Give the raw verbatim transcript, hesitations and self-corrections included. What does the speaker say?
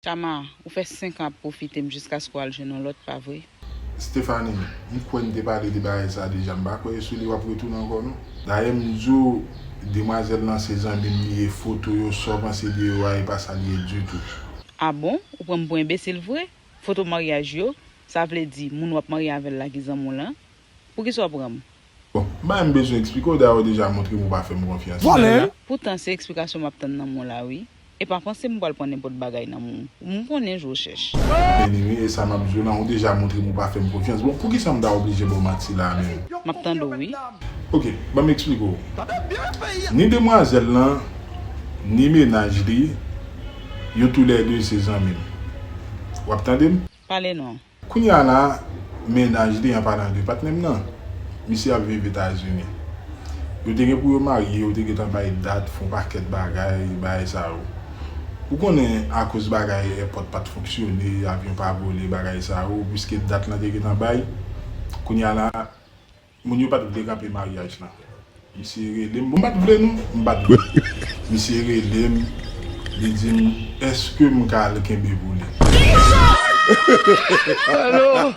Kama, ou fè senk an ap pwofite m jiskaske w al jwenn yon lòt, pa vre? Stephanie, m kwè n te pale de bagay sa deja, m pa kwè e sou li w ap retounen ankò non. Dayè m di w, demwazèl lan se zanmi m li ye, foto yo, sa w panse de yo a, e pa sa l ye ditou. A bon? Ou pran m pou enbesil vre? Foto maryaj yo, sa vle di moun w ap marye avè l la ki zanmi w lan? Poukisa w pran m? Bon, m pa menm bezwen eksplike w, dayè w deja montre m ou pa fè m konfyans. Vòlè! Poutan se eksplikasyon m ap tann nan men w la wi. E pa panse m pral pran nenpòt bagay nan men w. M konnen jan w chèch. Anyway, e sa m ap di w lan, ou deja montre m ou pa fè m konfyans. Bon, poukisa m ta oblije ba w manti la menm? M ap tande w wi. Ok, ban m eksplike w. Ni demwazèl lan, ni mennaj li, yo toulède se zanmi m. W ap tande m? Pale non. Kounye a la, mennaj li, an palan de patnè m nan, misye ap viv Etazini. Yo te gen pou yo marye, yo te gentan bay dat, fè yon pakèt bagay, bagay sa yo. Ou konnen akoz bagay èpòt pa t fonksyone, avyon pa vole, bagay sa yo, piske dat lan te gentan bay, kounye a la, moun yo pa t vle kanpe maryaj lan. Misye rele m, bon, m pa t vle non, m pa t vle. Misye rele m, li di m, èske m ka al kenbe pou li? Alo!